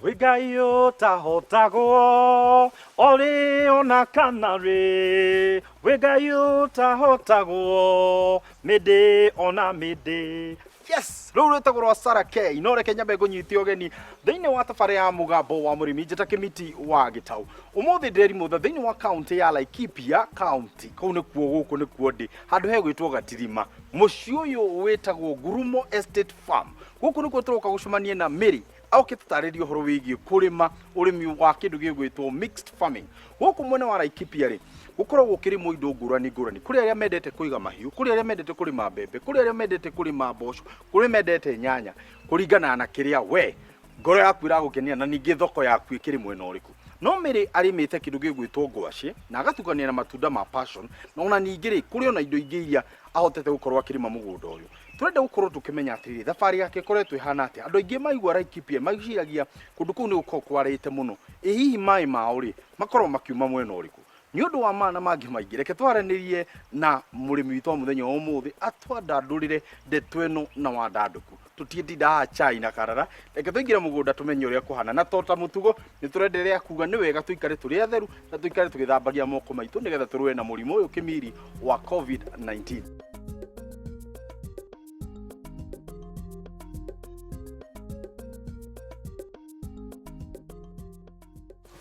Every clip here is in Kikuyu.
Wĩ Ngai ũtahotagwo orĩ ona kana rĩ, wĩ Ngai ũtahotagwo mĩndĩ ona mĩndĩ. Yes, rũu rwĩtagwo rwa Sarah K. No reke nyambe ngũnyite ũgeni thĩinĩ wa tabarĩra ya mũgambo wa mũrĩmi njĩta Kĩmiti wa Gĩtaũ. Ũmũthĩ ndĩrerimũtha thĩinĩ wa kaũntĩ ya Laikipia County. Kũu nĩkuo gũkũ nĩkuo ndĩ handũ hegwĩtwo Gatirima. Mũciĩ ũyũ wĩtagwo Ngurumo Estate Farm. Gũkũ nĩkuo tũroka gũcemania na Mary oke tũtarĩrie ũhoro wĩgiĩ kũrĩma ũrĩmi wa kĩndũ gĩgwĩtwo mixed farming. Gũkũ mwena wa Laikipia rĩ, gũkoragwo gũkĩrĩmwo indo ngũrani ngũrani. Kũrĩ arĩa mendete kũiga mahiũ, kũrĩ arĩa mendete kũrĩma mbembe, kũrĩ arĩa mendete kũrĩma mboco, kũrĩ mendete nyanya, kũringana na kĩrĩa we ngoro yaku ĩragũkenia na ningĩ thoko yaku ĩkĩrĩ mwena ũrĩkũ. No Mary arĩmĩte kĩndũ gĩgwĩtwo ngwacĩ na agatukania na matunda ma passion, na ona ningĩ rĩ, kũrĩ ona indo ingĩ iria ahotete gũkorwo akĩrĩma mũgũnda ũyũ. Tũrenda gũkorwo tũkĩmenya atĩrĩrĩ, thabarĩ yake ĩkoretwo ĩhana atĩa? Andũ aingĩ maigua Laikipia meciragia kũndũ kũu nĩ gũkoragwo kwarĩte mũno. Ĩ hihi maĩ mao rĩ, makoragwo makiuma mwena ũrĩkũ? Nĩ ũndũ wa maya na mangĩ maingĩ, reke twaranĩrie na mũrĩmi witũ wa mũthenya wa ũmũthĩ atwandandũrĩre ndeto ĩno na wandandũku. Tũtiĩtinda haha chai na karara, reke tũingĩre mũgũnda tũmenye ũrĩa kũhana. Na to ta mũtugo, nĩ tũrenderea kuga nĩ wega tũikare tũrĩ atheru na tũikare tũgĩthambagia moko maitũ nĩgetha tũrũe na mũrimũ ũyũ kĩmiri wa COVID-19.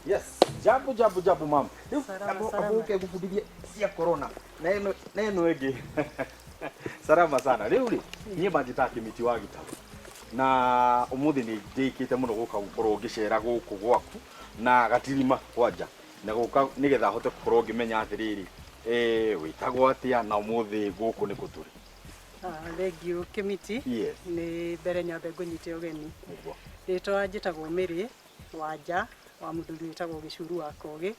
Yes, jambo jambo jambo mam. Rĩu Salama, abo salama. abo ũke ngũbundithie cia corona. Na ĩno na ĩno ĩngĩ. Salama sana. Rĩu rĩ, niĩ manjĩtaga Kĩmiti wa Gĩtaũ. Na ũmũthĩ nĩ ndĩkĩte mũno gũka gũkorwo ngĩcera gũkũ gwaku na gatirima kwanja na gũka nĩgetha hote gũkorwo ngĩmenya atĩrĩrĩ, eh, wĩtagwo atĩa na ũmũthĩ gũkũ nĩkũ tũrĩ. Ah, Thengiũ Kĩmiti. Yes. Nĩ mbere nyambe ngũnyite ũgeni. Nĩguo. Rĩtwa njĩtagwo Mary Wanja wa mũthuri wĩtagwo Gĩcuru wa Kogĩ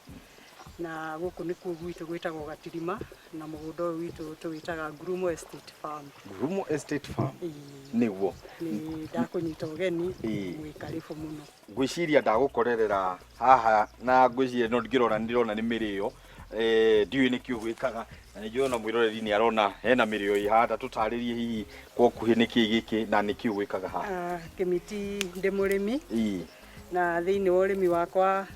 na gũkũ nĩkuo gwitũ gwĩtagwo Gatirima na mũgũnda ũyũ witũ tũwĩtaga Ngurumo Estate Farm. Ngurumo Estate Farm. Ĩĩ. Nĩguo. Nĩ ndakũnyita ũgeni Ĩĩ. mwĩ karibu mũno. Ngwĩciria ndagũkorerera haha na ngwĩciria no ngĩrora ndĩrona nĩ mĩrĩo eh, ndiũĩ nĩkĩ ũgwĩkaga na nĩ njũĩ ona mwĩroreri nĩ arona hena mĩrĩo ĩ haha ta tũtarĩrie hihi kwa ũkuhĩ nĩkĩ gĩkĩ na nĩkĩ ũgwĩkaga haha. Ah, Kĩmiti ndĩ mũrĩmi Ĩĩ. na thĩinĩ wa ũrĩmi wakwa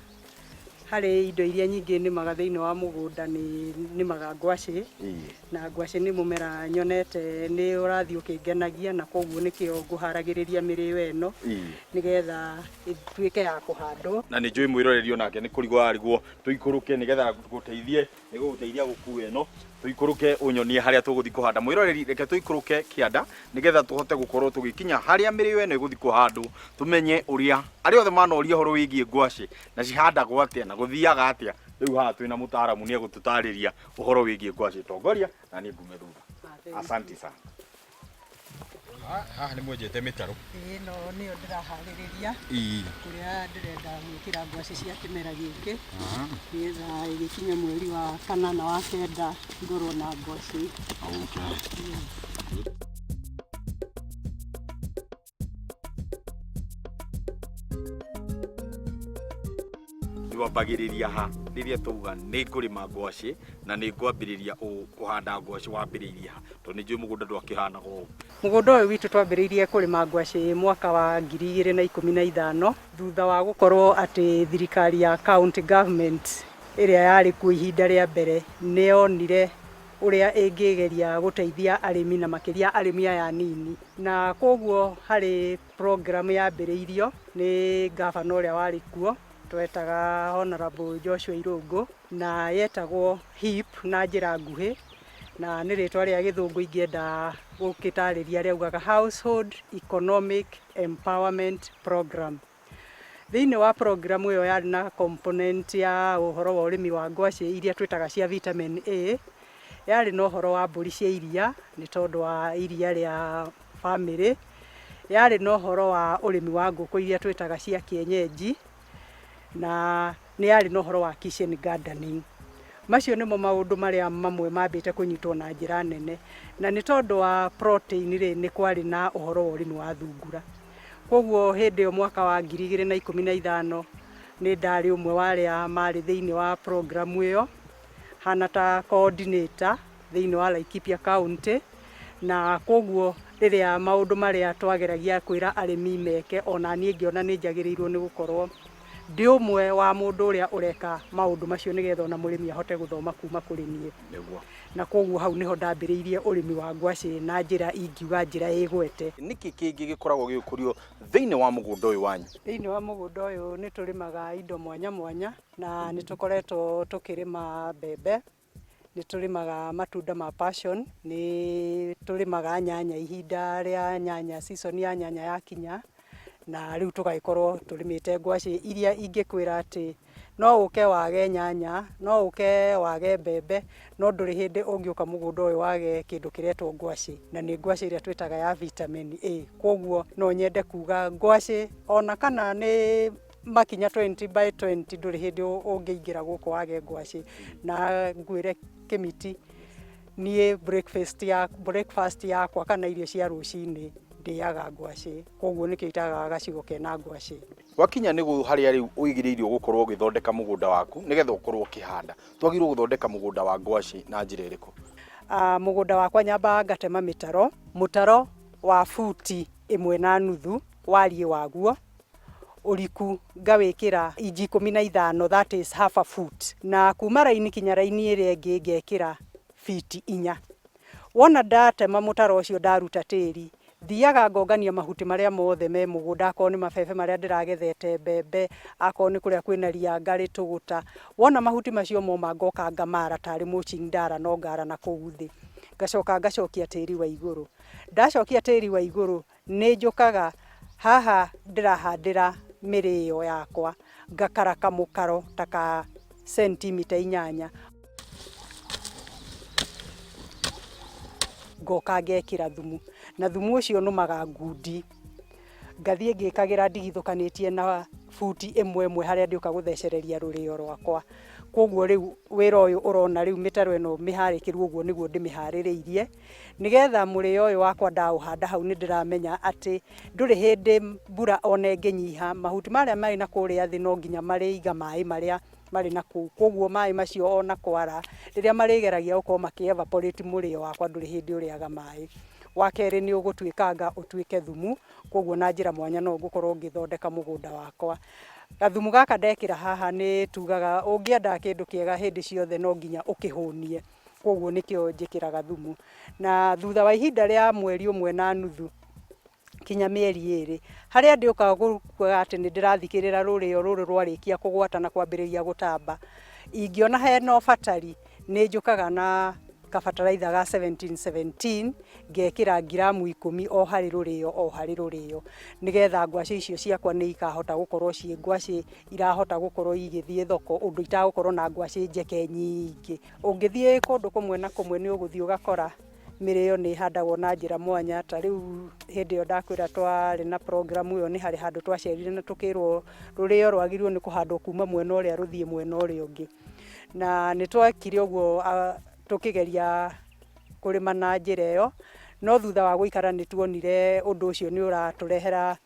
harĩ indo iria nyingĩ nĩmaga thĩinĩ wa mũgũnda nĩ nĩmaga ngwacĩ Ĩĩ. na ngwacĩ nĩ mũmera nyonete nĩ ũrathiĩ ũkĩngenagia na koguo nĩkĩo ngũharagĩrĩria mĩrĩo ĩno Ĩĩ. nĩgetha ĩtuĩke ya kũhandwo. Na nĩ njũĩ mwĩroreri onake nĩ kũrigwo ararigwo tũikũrũke nĩgetha gũteithie nĩ gũgũteithia gũkua ĩno tũikũrũke ũnyonie harĩa tũgũthiĩ kũhanda. Mwĩroreri reke tũikũrũke kĩanda nĩgetha tũhote gũkorwo tũgĩkinya harĩa mĩrĩo ĩno ĩgũthiĩ kũhandwo tũmenye ũrĩa arĩa othe manoria ũhoro wĩgiĩ ngwacĩ na cihandagwo atĩa na gũthiaga atĩa. Rĩu haha twĩna mũtaaramu nĩ egũtũtarĩria ũhoro wĩgiĩ ngwacĩ. Tongoria na niĩ ngume thutha. Asante sana. Haha nĩ mwenjete mĩtaro. Ĩno nĩyo ndĩraharĩrĩria Ĩĩ. kũrĩa ndĩrenda gwĩkĩra ngwacĩ cia kĩmera gĩkĩ nĩgetha ĩgĩkinya mweri wa kana na wa kenda ngorwo na ngwacĩ. Okay. Wambagĩrĩria ha rĩrĩa twauga nĩ ngũrĩma ngwacĩ na nĩ ngwambĩrĩria kũhanda ngwacĩ wambĩrĩirie ha tondũ nĩ njũĩ mũgũnda ndwakĩhanaga ũũ. Mũgũnda ũyũ witũ twambĩrĩirie kũrĩma ngwacĩ mwaka wa 2015 thutha wa gũkorwo atĩ thirikari ya county government ĩrĩa yarĩ kuo ihinda rĩa mbere nĩ yonire ũrĩa ĩngĩgeria gũteithia arĩmi na makĩria arĩmi aya anini. Na koguo harĩ program yambĩrĩirio nĩ ngabana ũrĩa warĩ kuo twetaga Honorable Joshua Irũngũ na yetagwo HEEP na njĩra nguhĩ na nĩ rĩtwa rĩa gĩthũngũ ingĩenda gũgĩtarĩria rĩaugaga Household Economic Empowerment Program. Thĩinĩ wa program ĩyo yarĩ na component ya ũhoro wa ũrĩmi wa ngwacĩ iria twĩtaga cia vitamin A, yarĩ na ũhoro wa mbũri cia iria nĩ tondũ wa iria rĩa bamĩrĩ, yarĩ na ũhoro wa ũrĩmi wa ngũkũ iria twĩtaga cia kienyeji, na nĩ yarĩ na ũhoro wa kitchen gardening. Macio nĩmo maũndũ marĩa mamwe mambĩte kũnyitwo na njĩra nene. Na nĩ tondũ wa protein rĩ, nĩ kwarĩ na ũhoro wa ũrĩmi wa thungura. Koguo hĩndĩ ĩyo mwaka wa 2015 nĩ ndarĩ ũmwe wa arĩa marĩ thĩinĩ wa program ĩyo, hana ta coordinator thĩinĩ wa Laikipia County, na koguo Rĩrĩa maũndũ marĩa twageragia kwĩra arĩmi meke, ona niĩ ngĩona nĩ njagĩrĩirwo nĩ gũkorwo ndĩ ũmwe wa mũndũ ũrĩa ũreka maũndũ macio, nĩgetha ona mũrĩmi ahote gũthoma kuma kũrĩ niĩ. Na koguo hau nĩho ndambĩrĩirie ũrĩmi wa ngwacĩ na njĩra ingiuga njĩra ĩgwete. Nĩkĩ kĩngĩ gĩkoragwo gĩgĩkũrio thĩinĩ wa mũgũnda ũyũ wanyu? Thĩinĩ wa mũgũnda ũyũ nĩ tũrĩmaga indo mwanya mwanya, na nĩ tũkoretwo tũkĩrĩma mbembe, nĩ tũrĩmaga matunda ma passion, nĩ tũrĩmaga nyanya ihinda rĩa nyanya, season ya nyanya yakinya, na rĩu tũgagĩkorwo tũrĩmĩte ngwacĩ iria ingĩkwĩra atĩ no ũke wage nyanya, no ũke wage mbembe, no ndũrĩ hĩndĩ ũngĩũka mũgũnda ũyũ wage kĩndũ kĩretwo ngwacĩ, na nĩ ngwacĩ ĩrĩa twĩtaga ya vitamin A. Koguo no nyende kuga ngwacĩ ona kana nĩ makinya 20 by 20, ndũrĩ hĩndĩ ũngĩingĩra gũkũ wage ngwacĩ. Na ngwĩre Kĩmiti, niĩ breakfast yakwa kana irio cia rũcinĩ ndĩaga ngwacĩ, koguo nĩkĩo itagaga gacigo kena ngwacĩ. Gwakinya nĩ harĩa rĩu ũigĩrĩirio gũkorwo ũgĩthondeka mũgũnda waku nĩgetha ũkorwo ũkĩhanda, twagĩrĩirwo gũthondeka mũgũnda wa ngwacĩ na njĩra ĩrĩkũ? Mũgũnda wakwa nyambaga ngatema mĩtaro, mũtaro wa buti 1.5 wariĩ waguo, ũriku ngawĩkĩra inji 15, that is half a foot, na kuma raini kinya raini ĩrĩa ĩngĩ ngekĩra fiti 4. Wona ndatema mũtaro ũcio, ndaruta tĩri, thiaga ngongania mahuti marĩa mothe me mũgũnda, akorwo nĩ mabebe marĩa ndĩragethete mbembe, akorwo nĩ kũrĩa kwĩna ria ngarĩtũgũta. Wona mahuti macio moma, ngoka ngamara tarĩ mulching ndara, no ngara na kũu thĩ, ngacoka ngacokia tĩri wa igũrũ. Ndacokia tĩri wa igũrũ, nĩ njũkaga haha ndĩrahandĩra mĩrĩo yakwa, ngakara kamũkaro ta ka sentimita 8, ngoka ngekĩra thumu, na thumu ũcio nũmaga ngundi, ngathiĩ ngĩkagĩra ndigithũkanĩtie na buti ĩmwe ĩmwe harĩa ndĩũka gũthecereria rũrĩo rwakwa. Koguo rĩu wĩra ũyũ ũrona rĩu mĩtaro ĩno mĩharĩkĩru ũguo nĩguo ndĩmĩharĩrĩirie, nĩgetha mũrĩo ũyũ wakwa ndaũhanda hau, nĩ ndĩramenya atĩ ndũrĩ hĩndĩ mbura ona ĩngĩnyiha, mahuti marĩa marĩ na kũrĩa thĩ no nginya marĩiga maĩ marĩa marĩ na kũu. Koguo maĩ macio ona kwara, rĩrĩa marĩgeragia gũkorwo makĩ evaporate, mũrĩo wakwa ndũrĩ hĩndĩ ũrĩaga maĩ. Wa kerĩ, nĩ ũgũtuĩkanga ũtuĩke thumu, koguo na njĩra mwanya no ngũkorwo ngĩthondeka mũgũnda wakwa. Gathumu gaka ndekĩra haha, nĩ tugaga ũngĩenda kĩndũ kĩega hĩndĩ ciothe no nginya ũkĩhũnie, koguo nĩkĩo njĩkĩraga thumu. Na thutha wa ihinda rĩa mweri 1.5 kinya mĩeri 2, harĩa ndĩũkaga gũkuaga atĩ nĩ ndĩrathikĩrĩra rũrĩo rũrũ rwarĩkia kũgwata na kwambĩrĩria gũtamba, ingĩona hena ũbatari, nĩ njũkaga na kabataraitha ga 1717, ngekĩra ngiramu 10 o harĩ rũrĩo o harĩ rũrĩo, nĩgetha ngwacĩ icio ciakwa nĩ ikahota gũkorwo ciĩ ngwacĩ irahota gũkorwo igĩthiĩ thoko, ũndũ itagũkorwo na ngwacĩ njeke nyingĩ. Ũngĩthiĩ kũndũ kũmwe na kũmwe, nĩ ũgũthiĩ ũgakora mĩrĩo nĩ ĩhandagwo na njĩra mwanya. Ta rĩu hĩndĩ ĩyo ndakwĩra twarĩ na program ĩyo, nĩ harĩ handũ twacerire na tũkĩrwo rũrĩo rwagĩrĩirwo nĩ kũhandwo kuma mwena ũrĩa rũthiĩ mwena ũrĩa ũngĩ, na nĩ twekire ũguo tũkĩgeria kũrĩma na njĩra ĩyo, no thutha wa gũikara nĩ tuonire ũndũ ũcio nĩ ũratũrehera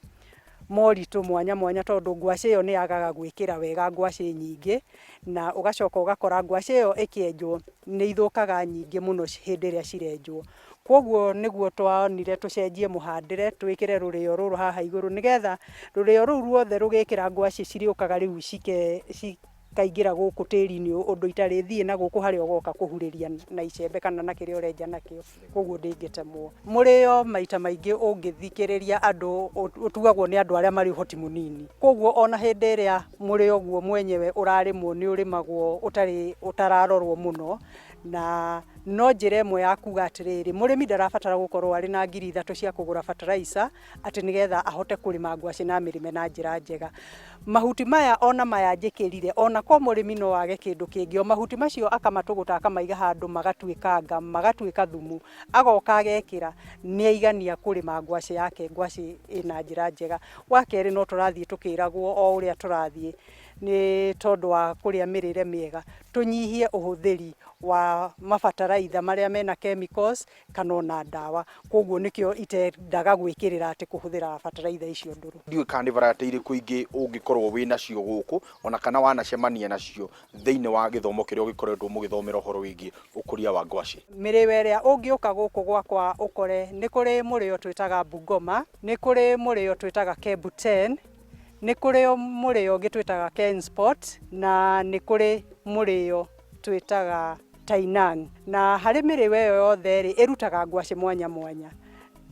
moritũ mwanya mwanya, tondũ ngwacĩ ĩyo nĩ yagaga gwĩkĩra wega ngwacĩ nyingĩ, na ũgacoka ũgakora ngwacĩ ĩyo ĩkĩenjwo nĩ ithũkaga nyingĩ mũno hĩndĩ ĩrĩa cirenjwo. Koguo nĩguo twonire tũcenjie mũhandĩre, twĩkĩre rũrĩo rũrũ haha igũrũ, nĩgetha rũrĩo rũu ruothe rũgĩkĩra ngwacĩ cirĩũkaga rĩu cikaingĩra gũkũ tĩri-inĩ, ũndũ itarĩthiĩ na gũkũ harĩa ũgoka kũhurĩria na icembe kana na kĩrĩa ũrenja nakĩo, koguo ndĩngĩtemwo. Mũrĩo maita maingĩ ũngĩthikĩrĩria andũ ũtuagwo nĩ andũ arĩa marĩ ũhoti mũnini, koguo ona hĩndĩ ĩrĩa mũrĩo guo mwenyewe ũrarĩmwo, nĩ ũrĩmagwo ũtarĩ ũtararorwo mũno. Na no njĩra ĩmwe ya kuga atĩrĩrĩ, mũrĩmi ndarabatara gũkorwo arĩ na 3,000 cia kũgũra fertilizer atĩ nĩgetha ahote kũrĩma ngwacĩ na mĩrĩme na njĩra njega. Mahuti maya ona maya njĩkĩrire, ona ko mũrĩmi no age kĩndũ kĩngĩ, o mahuti macio akamatũgũta, akamaiga handũ magatuĩkanga, magatuĩka thumu, agoka agekĩra, nĩ aigania kũrĩma ngwacĩ yake, ngwacĩ ĩna njĩra njega. Wa kerĩ, no tũrathiĩ tũkĩragwo o ũrĩa tũrathiĩ. Nĩ tondũ wa kũrĩa mĩrĩre mĩega, tũnyihie ũhũthĩri wa mabataraitha marĩa mena chemicals kana ona ndawa. Koguo nĩkĩo itendaga gwĩkĩrĩra atĩ kũhũthĩra bataraitha icio ndũrũ. Ndiũĩ kana nĩ variety irĩkũ ingĩ ũngĩkorwo wĩ nacio gũkũ ona kana wanacemania nacio thĩinĩ wa gĩthomo kĩrĩa ũgĩkoretwo mũgĩthomera ũhoro wĩgiĩ ũkũria wa ngwacĩ. Mĩrĩo ĩrĩa ũngĩũka gũkũ gwakwa ũkore, nĩ kũrĩ mũrĩo twĩtaga Bungoma, nĩ kũrĩ mũrĩo twĩtaga Kebu 10, nĩ kũrĩ mũrĩo ũngĩ twĩtaga Kensport, na nĩ kũrĩ mũrĩo twĩtaga Tainang. Na harĩ mĩrĩo ĩyo yothe rĩ, ĩrutaga ngwacĩ mwanya mwanya.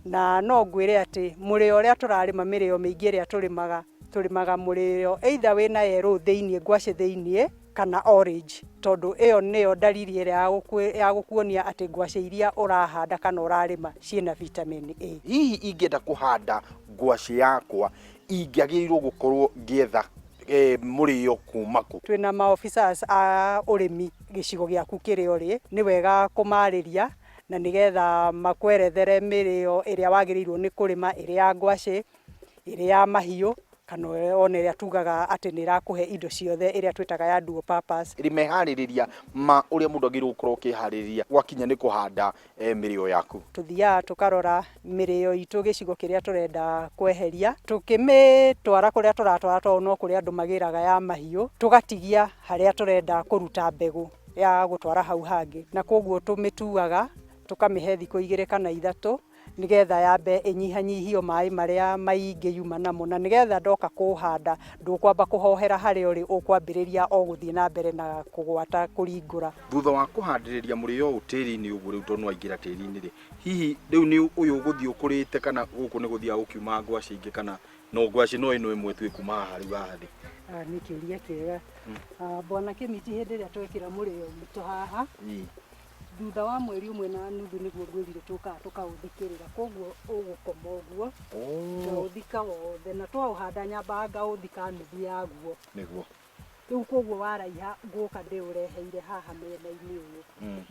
Na no ngwĩre atĩ mũrĩo ũrĩa tũrarĩma, mĩrĩo mĩingĩ ĩrĩa tũrĩmaga, tũrĩmaga mũrĩo either wĩna yellow thĩiniĩ, ngwacĩ thĩiniĩ, kana orange, tondũ ĩyo nĩyo ndariri ĩrĩa ya gũkuonia atĩ ngwacĩ iria ũrahanda kana ũrarĩma ciĩna vitamin A. Hihi ingĩenda kũhanda ngwacĩ yakwa ingĩagĩrĩirwo gũkorwo ngĩetha mũrĩo kuma kũ? Twĩna ma officers a ũrĩmi gĩcigo gĩaku kĩrĩa ũrĩ, nĩ wega kũmarĩria na nĩgetha makwerethere mĩrĩo ĩrĩa wagĩrĩirwo nĩ kũrĩma, ĩrĩ ya ngwacĩ, ĩrĩ ya mahiũ, kana ona ĩrĩa tugaga atĩ nĩ ĩrakũhe indo ciothe, ĩrĩa twĩtaga ya dual purpose. Ĩrĩ meharĩrĩria ma ũrĩa mũndũ agĩrĩirwo gũkorwo ũkĩharĩrĩria gwakinya nĩ kũhanda mĩrĩo yaku. Tũthiaga tũkarora mĩrĩo itũ gĩcigo kĩrĩa tũrenda kweheria, tũkĩmĩtwara kũrĩa tũratwara, tondũ no kũrĩ andũ magĩraga ya mahiũ, tũgatigia harĩa tũrenda kũruta mbegũ ya gũtwara hau hangĩ. Na koguo tũmĩtuaga tũkamĩhe thikũ 2 kana 3 nĩgetha yambe ĩnyihanyihio maĩ marĩa maingĩ yuma namo, na nĩgetha ndoka kũhanda ndũkwamba kũhohera harĩa ũrĩ, ũkwambĩrĩria o gũthiĩ na mbere na kũgwata kũringũra. Thutha wa kũhandĩrĩria mũrĩo ũyũ tĩri-inĩ ũguo rĩu, tondũ nĩwaingĩra tĩri-inĩ rĩ, hihi rĩu nĩ ũyũ ũgũthiĩ ũkũrĩte kana gũkũ nĩ gũthiaga gũkiuma ngwacĩ ingĩ, kana no ngwacĩ no ĩno ĩmwe tu ĩkuma haha rĩu haha thĩ? Nĩ kĩũria kĩega. Bwana Kĩmiti, hĩndĩ ĩrĩa twekĩra mũrĩo witũ haha, thutha wa mweri 1.5 nĩguo ngwĩrire tũkaga tũkaũthikĩrĩra, koguo ũgũkoma ũguo, ngaũthika wothe, na twaũhanda nyambaga ngaũthika nuthu yaguo. Nĩguo. Rĩu koguo waraiha ngũka ndĩũreheire haha mĩena-inĩ ũyũ,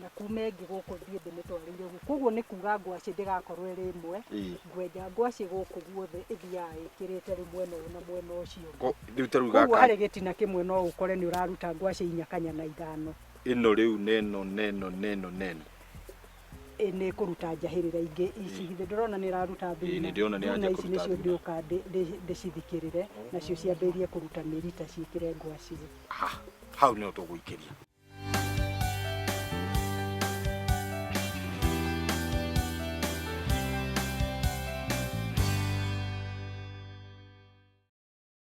na kuma ĩngĩ gũkũ thiĩ ndĩmĩtwarĩire ũguo. Koguo nĩ kuga ngwacĩ ndĩgakorwo ĩrĩ ĩmwe, ngwenja ngwacĩ gũkũ guothe ĩthiaga ĩkĩrĩte rĩu mwena ũyũ na mwena ũcio ũngĩ. Rĩu ta rĩu Koguo gaka harĩ gĩtina kĩmwe no ũkore nĩ ũraruta ngwacĩ 4 kana 5. Ĩno rĩu neno neno neno neno. Ĩ nĩ kũruta njahĩrĩra ingĩ ici, githĩ ndũrona nĩ ĩraruta thuna? Ĩ, nĩ ndĩrona nĩ Thuna yanjia ici kũruta nĩcio thuna. ndĩũka ndĩcithikĩrĩre, nacio ciambĩrĩrie kũruta mĩrita ciĩkĩre ngwacĩ. Hau nĩho tũgũikĩria.